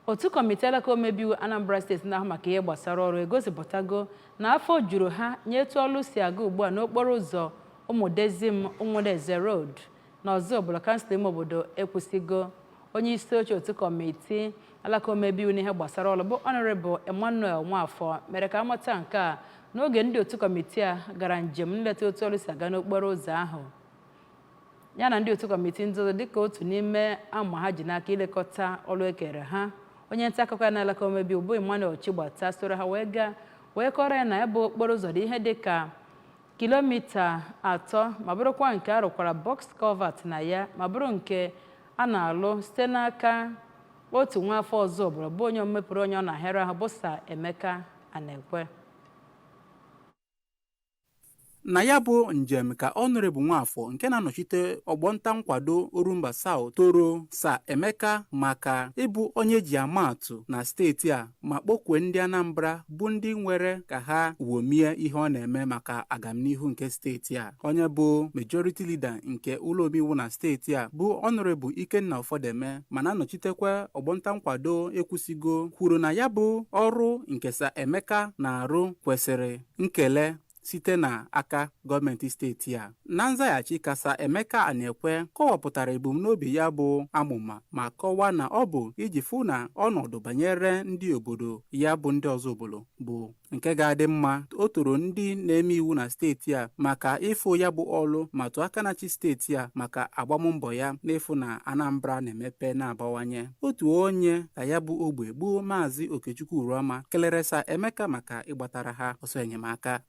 Otu kọmitii alaka omebe iwu Anambra Steeti na-ahụ maka ihe gbasara ọrụ egosipụtago na afọ juru ha nye etu ọlụ si aga ugbu a n'okporo ụzọ Ụmụdezim Ụmụneze Road na Ọzụbụlụ kansụl ime obodo Ekwusigo. Onye isi oche otu kọmitii alaka omebe iwu n'ihe gbasara ọlụ bụ Honorable Emmanuel Nwafọ mere ka amata nke a n'oge ndị otu kọmitii a gara njem nleta otu ọlụ si aga n'okporo ụzọ ahụ, ya na ndị otu kọmitii ndị ọzọ, dịka otu n'ime ama ha ji n'aka ilekọta ọlụ e kere ha. Onye nta akụkọ ya n'alaka omebe iwu bụ Emmanuel Chigbata soro ha wee gaa, wee kọrọ ya na ya bụ okporo ụzọ dị ihe dịka kilomita 3, ma bụrụkwa nke a rụkwara box culvert na ya, ma bụrụ nke a na-alụ site n'aka otu nwa afọ Ọzụbụlụ bụ onye omepụrụ onye ọ na-ahịara ahụ bụ Sir Emeka Anekwe. Na ya bụ njem ka Honorable Nwafọ nke na-anọchite ọgbọnta nkwado Orumba South toro Sir Emeka maka ịbụ onye ji ama atụ na steeti a, ma kpọkwue ndị Anambra bụ ndị nwere ka ha womie ihe ọ na-eme maka agamnihu nke steeti a. Onye bụ Majority Leader nke ụlọ omeiwu na steeti a bụ Honorable Ikenna Ụfọdeme ma na-anọchitekwa ọgbọnta nkwado Ekwusigo kwuru na ya bụ ọrụ nke Sir Emeka na-arụ kwesịrị nkele site n'aka gọọmenti steeti a. Na nzaghachi ka Sir Emeka Anekwe kọwapụtara ebumnobi ya bụ amụma, ma kọwaa na ọ bụ iji fụ na ọnọdụ banyere ndị obodo ya bụ ndị Ọzụbụlụ bụ nke ga-adị mma. O toro ndị na-eme iwu na steeti a maka ịfụ ya bụ ọlụ, ma tụọ aka na-achị steeti a maka agbammbọ ya n'ịfụ na Anambra na-emepe na-abawanye. Otu onye ka ya bụ ogbe bụ Maazị Okechukwu Uruama kelere Sir Emeka maka ịgbatara ha ọsọ enyemaka.